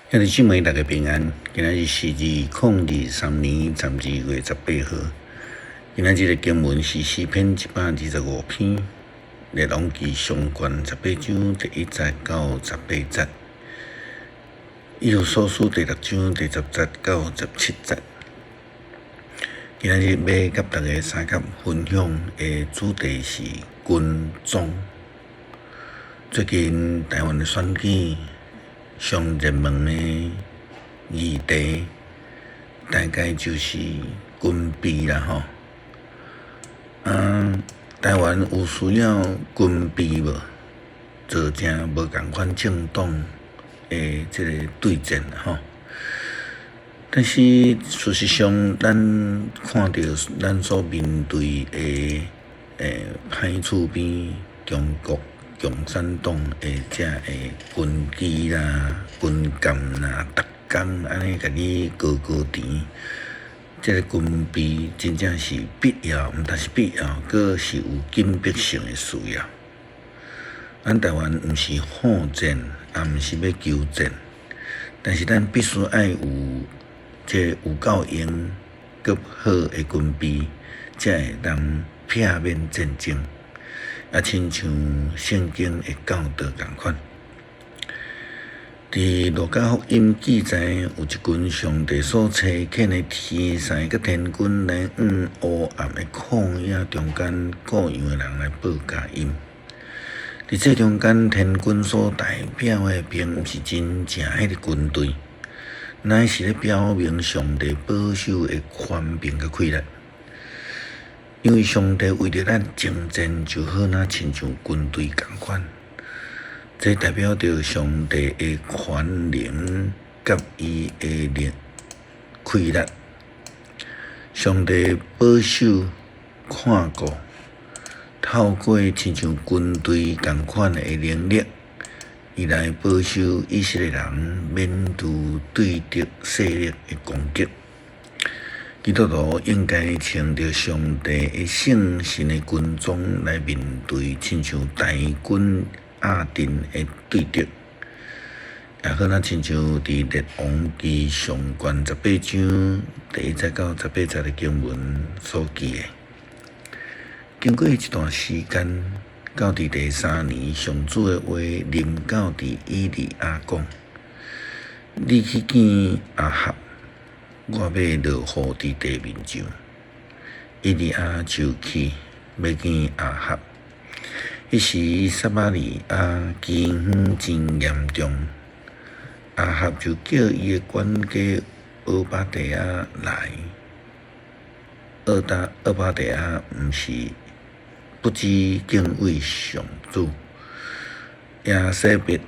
兄弟姊妹，大家平安。今仔日是2023年12月18號。今仔日的經文是詩篇125篇，列王紀上卷18章第1節到18節，以弗所書第六章第10節到17節。今仔日欲佮大家相佮分享的主題是軍裝。最近台灣的選舉上熱門的議題，大概就是軍備啦吼。啊，台灣有需要軍備無？造成無仝款政黨的這个對戰吼。但是事實上，咱看著咱所面對的歹厝邊中國共產黨的遮个軍機啦、軍艦啦，逐工按呢共你高高甜，這个軍備真正是必要，毋但是必要，閣是有緊迫性的需要。咱台灣毋是好戰，也毋是欲求戰，但是咱必須愛有這有夠用、閣好的軍備，才會當避免戰爭。啊，親像聖經的教導仝款，佇路加福音記載，有一群上帝所差遣的天使佮天軍來往烏暗的曠野中間顧羊的人來報佳音。佇這中間，天軍所代表的並毋是真正彼个軍隊，乃是咧表明上帝保守的權柄佮氣力。因為上帝為著咱征戰，就好若親像軍隊仝款，這代表著上帝的權能佮伊的力氣力。上帝保守看顧，透過親像軍隊仝款的能力，伊來保守以色列人免拄對敵勢力的攻擊。基督徒應該穿著上帝的聖神的軍裝來面對親像大軍壓陣的對敵，也好若親像佇列王紀上卷18章第1節到18節的經文所記的。經過一段時間，到佇第三年，上主的話臨到佇以利亞講：你去見亞哈。我欲落雨佇地面上。以利亞就去欲見亞哈。彼時撒瑪利亞饑荒真嚴重，亞哈就叫伊的管家俄巴底亞來。俄巴底亞毋是不知敬畏上主，耶洗別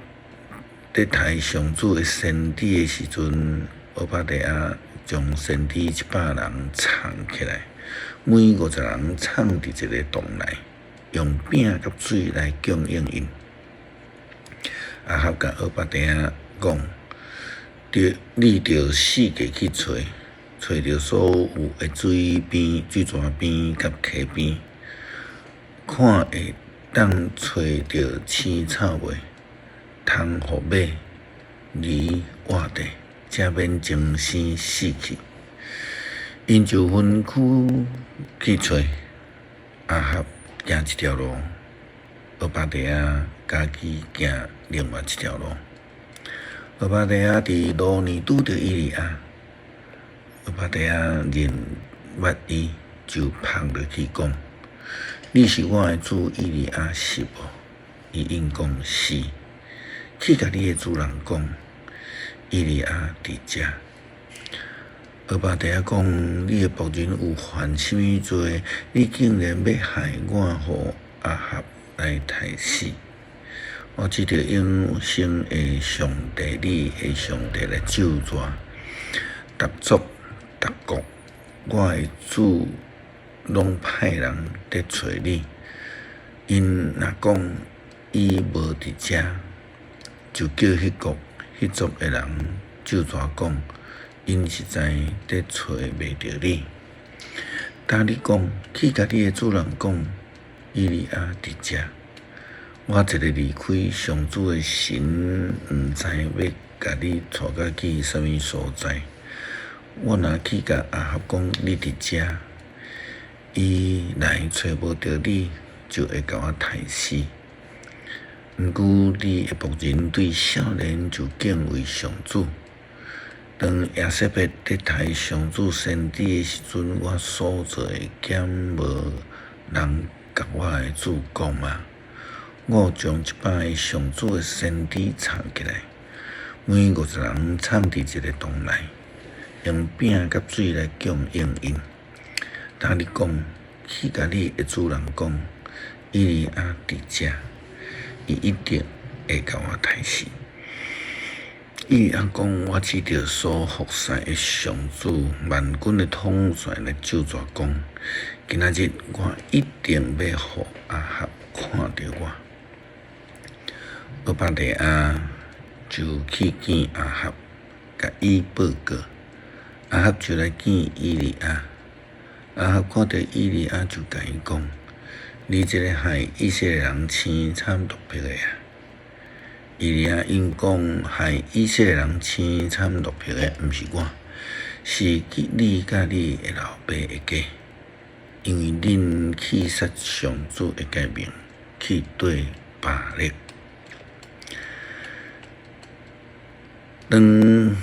佇刣上主的先知的時陣，俄巴底亞將先知100人藏起來，每50人藏佇一个洞內，用餅佮水來供應𪜶。亞哈共俄巴底亞講：你著四界去揣，揣著所有的水邊、水泉邊佮溪邊，看會當揣著青草未，通予馬、驢活地，才免終生死去。𪜶就分區去揣。亞哈行一條路，俄巴底亞家己行另外一條路。俄巴底亞佇路呢拄著以利亞，俄巴底亞認捌伊，就撲落去講：你是我的主以利亞是無？伊應講是。去共你的主人講，以利亞佇遮。俄巴底亞講：你的僕人有犯啥物罪？你竟然欲害我，予亞哈來刣死？我指著永生的上帝，你的上帝來咒詛，逐族逐國，我的主攏派人佇揣你。𪜶若講伊無佇遮，就叫彼國彼族的人咒詛講，𪜶實在佇揣袂著你。焦你講，去共你的主人講，以利亞佇遮。我一个離開，上主的神，毋知欲共你帶到去啥物所在。我若去共亞哈講你佇遮，伊來揣無著你，就會共我刣死。毋過你的僕人對少年就敬畏上主。當耶洗別佇刣上主先知的時陣，我所做的敢無人共我的主講嗎？我將100个上主的先知藏起來，每50人藏佇一个洞內，用餅佮水來供應𪜶。今你講，去共你的主人講，以利亞佇遮，伊一定會共我刣死。以利亞講，我指著所服侍的上主萬軍的統帥來咒詛講，今仔日我一定欲予亞哈看著我。俄巴底亞就去見亞哈，共伊報告。亞哈就來見以利亞。亞哈看著以利亞就共伊講：你這个害以色列人生參落魄的啊！以利亞應講：害以色列人生參落魄的，毋是我，是你佮你的老爸的家，因為恁棄殺上主的誡命，去綴巴力。當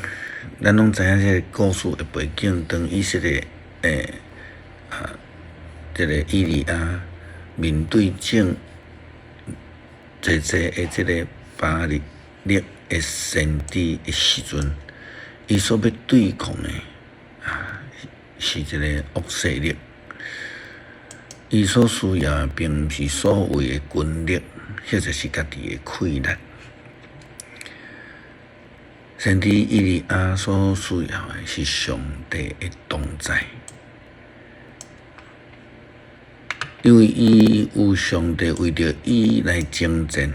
咱攏知影這个故事的背景，當以色列的啊，這个以利亞面對眾濟濟的這个巴力的先知的時陣，伊所欲對抗的啊，是一个惡勢力。伊所需要的，並毋是所謂的軍力，或者是家己的氣力。先知以利亞所需要的是上帝的同在，因為伊有上帝為著伊來征戰，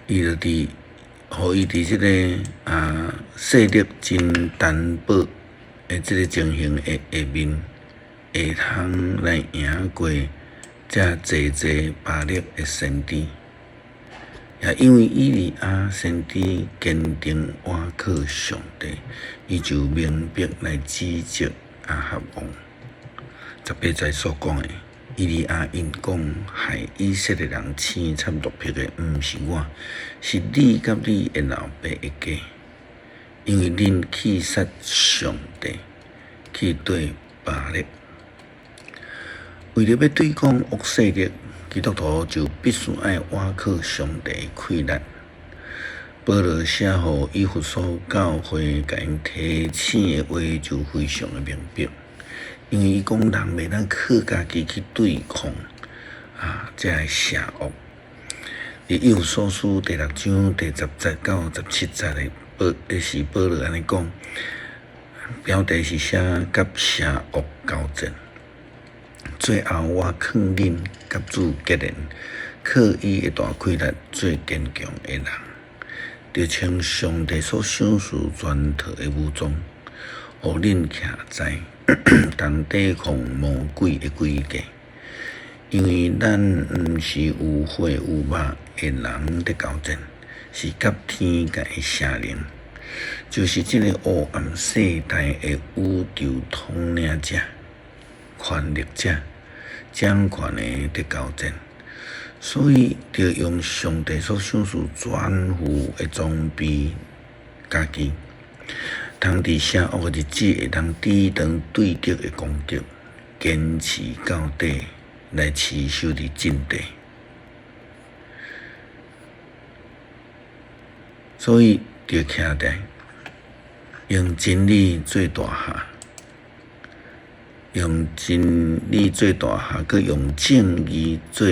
伊就佇，予伊佇這个勢力真單薄的這个情形的下面，會通來贏過遮濟濟巴力的先知。也因為以利亞先知堅定倚靠上帝，伊就明白來指責亞哈王。18節所講的，以利亞應講，害以色列人生參落魄的，毋是我，是你佮你的老爸的家，因為恁棄殺上帝，去綴巴力。為著欲對抗惡勢力，基督徒就必須愛倚靠上帝的氣力。保羅寫予以弗所教會，共𪜶提醒的話就非常的明白，因為伊講人袂當靠家己去對抗這个邪惡。佇以弗所書第六章第10節到17節的保，是保羅按呢講，標題是寫佮邪惡交戰。最後，我勸恁佮主結連，靠伊的大氣力做堅強的人，著穿上帝所賞賜全套的武裝，予恁徛在，通抵抗魔鬼的詭計。因為咱毋是有血有肉的人佇交戰，是佮天界的邪靈，就是這个黑暗世代的宇宙統領者、權力者、掌權的佇交戰，所以著用上帝所賞賜全副的裝備家己，通佇邪惡的日子會當抵擋對敵的攻擊，堅持到底，來持守佇陣地。所以著徛佇用真理做大廈。用真理做大廈，閣用正義做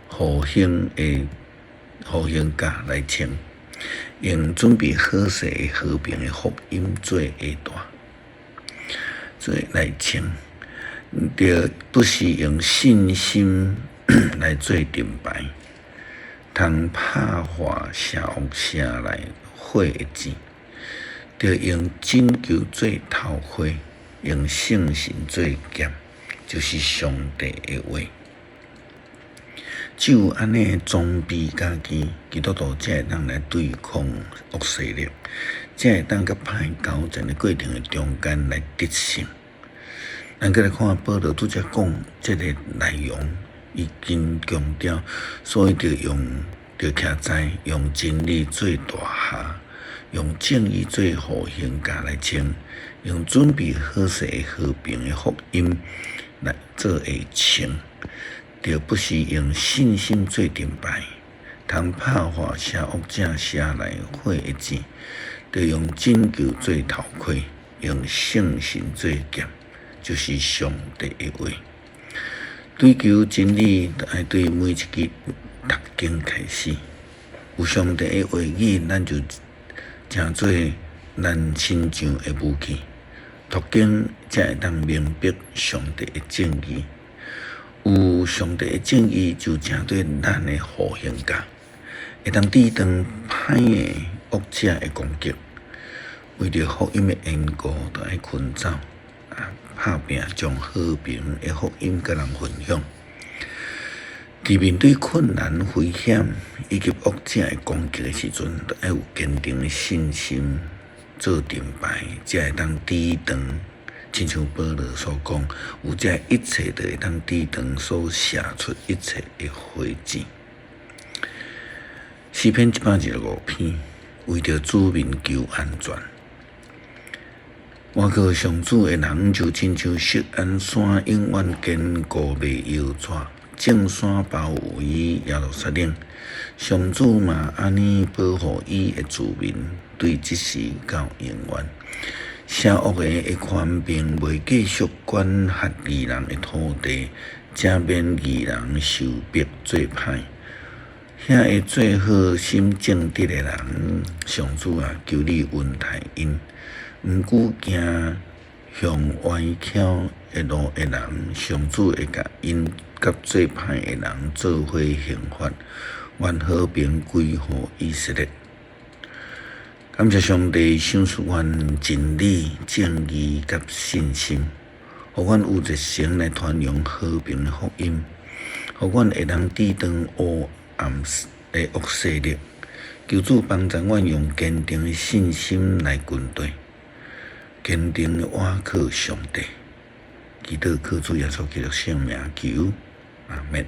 護胸的護胸甲來穿，用準備好勢的和平的福音做鞋帶，做來穿，著不時用信心來做盾牌，通拍破邪惡城內火的箭，著用拯救做頭盔。用聖神做劍，就是上帝的話。只有按呢裝備家己，基督徒才會當來對抗惡勢力，才會當佮歹交戰的過程的中間來得勝。咱閣來看保羅拄才講這个內容，伊真強調，所以著用著徛在用真理做大箬，用正義做護胸甲來穿，用準備好勢的和平的福音來做下穿。著不時用信心做盾牌，通拍破邪惡者射來火的箭；著用拯救做頭盔，用聖神做劍，就是上帝的話。追求真理，愛對每一日讀經開始。有上帝的話語，咱就成做咱身上的武器。讀經才會當明白上帝的正義。有上帝的正義，就成做咱的護胸甲，會當抵擋歹的惡者的攻擊。為著福音的緣故，著愛奔走，拍拚將和平的福音佮人分享。佇面對困難、危險以及惡者的攻擊的時陣，著愛有堅定的信心做盾牌，才會當抵擋。親像保羅所講，有這一切，就會當抵擋所射出一切的火箭。詩篇125篇，為著子民求安全。倚靠上主的人，就親像錫安山，永遠堅固袂搖掣，眾山包圍耶路撒冷。上主嘛按呢保護伊的子民，對這時到永遠。邪惡的的權柄袂繼續管轄義人的土地，才免義人受逼做歹。遐會做好心正直的人，上主啊，求你恩待𪜶，毋久行向歪巧的路的人，上主會共𪜶佮做歹的人做伙刑罰。願和平歸予以色列。感謝上帝賞賜阮真理、正義佮信心，予阮有熱誠來傳揚和平的福音，予阮會當抵擋黑暗的惡勢力。求主幫助阮用堅定的信心來跟隨，堅定的倚靠上帝。祈禱靠主耶穌基督聖名求，阿們。